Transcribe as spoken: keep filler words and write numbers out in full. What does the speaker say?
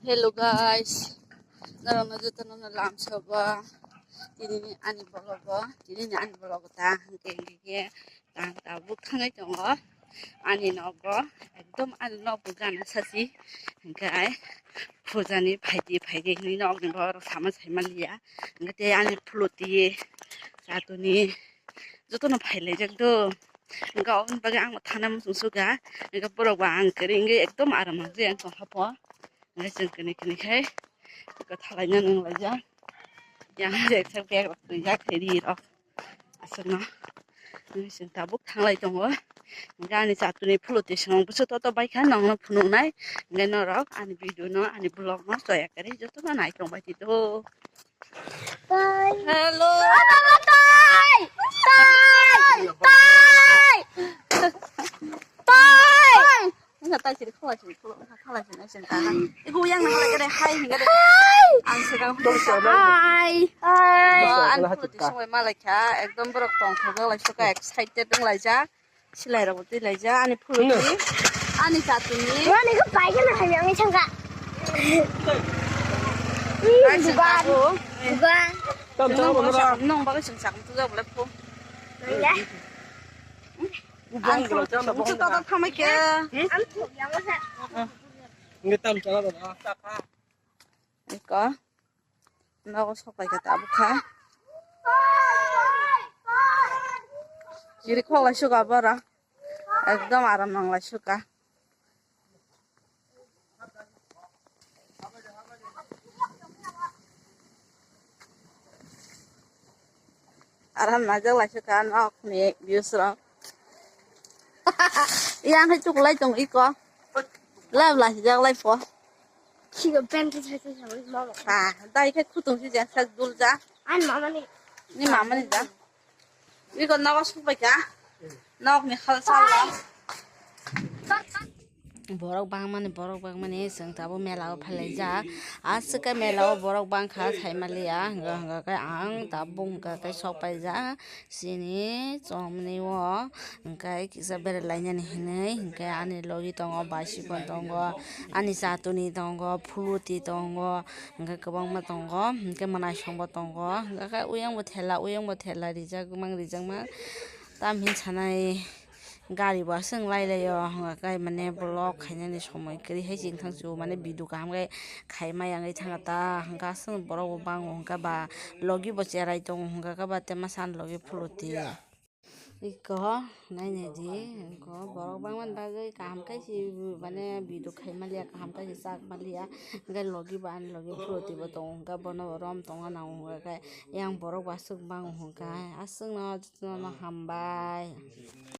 Hello guys, norokno jotono no lamsogo. Tini ani vlog o, tini ani vlog o ta hwnkhe hwnkhe tang tabuk thangwi tongo. Ani nogo ekdom ani nok bo gana sasi hwnkhe ai pujani phaidi phaidi hinwi nokni borok sama saimaliya. Hwnkhe tei ani phuloti chatuni jotono phailaijak do. Hwnkhe oboni bagwi ang bo thana muchung suga. Hwnkhe borok bo ang kwrwi wngwi ekdom aram nangwi ang tongkha po. Hwnkhe chwng kini kini khai eko thalaina nang laijak. Yang rek sak bag rok twijak khe ri rok aswkno. Hwnkhe chwng tabuk thanglai tongo. Hwnkhe ani chatuni phuloti song busu toto baikha nongno phunuknai. Hwnkhe norok ani video no ani vlog no choya kwrwi jotono nai tongbai tito. Hello. Wngkha tai siri khwlai siri khwlai wngkha khwlai siri naising tana. Iku yang nang lai kade hai hingkade. Ang segang hwlai sa. Hai. Hai. Ani phuloti songwi malaikha ekdom borok tongthok lai suka excited wng laijak. Silai rok bo twi laijak ani phuloti ani chatuni. Ani ko pai khe na hai yang changka. Ih, bukan. Bukan. Tam tam nong bagwi chwng sakno tujak bolai phu. Iya. Ang phuloti song busu toto thamai khe. Nge tam chala da. Eko nogo soklai kha tabuk kha. Chiri khok lai suka borok ekdom aram nang lai suka. Aram najak lai suka nok ni views rok. Yang hai chuklai tong iko. Lab lai jak lai po. Sigo pant khe sai sai sawi mama. Ah, dai khe khutung si jeng sak dul ja. An mama ni. Ni mama ni ja. Iko nogo suk bai ka. Nok ni hal sal la. Borok bangmani, borok bangmani, chwng tabuk mela o phailaijak. Aswk khe mela o borok bangkha, saimaliya, hwnkha, hwnkha khe ang tabuk hwnkha khe sok paijak chini chomni o, hwnkhe kisa berai lainani hinwi, hwnkhe ani logi tongo, baisiko tongo, ani chatuni tongo, phuluti tongo, hwnkhe kwbangma tongo, hwnkhe mwnaisongbo tongo, hwnkhe khe uyangbo thela, uyangbo thela rijak, mang rijakma, tamhinwi sanai. Gari bo aswk lai lai o, hwnka khe mane vlog khainani somoi kwrwi hai se wngthang su, mane video kaham khe khai maya wngwi thangkha ta, hwnka aswk borok bo bango, hwnka ba logi bo cherai tongo, hwnka khe ba tei masa ni logi phuloti. Iko nainai di, iko borok bangmani bagwi kaham khe se mane video khai maliya, kaham khe se chak maliya, hwnka logi bo ani logi phuloti bo tongo, hwnka bono rom tongna nango, hwnka khe yang borok bo aswk bango, hwnka aswk no jotono hambai.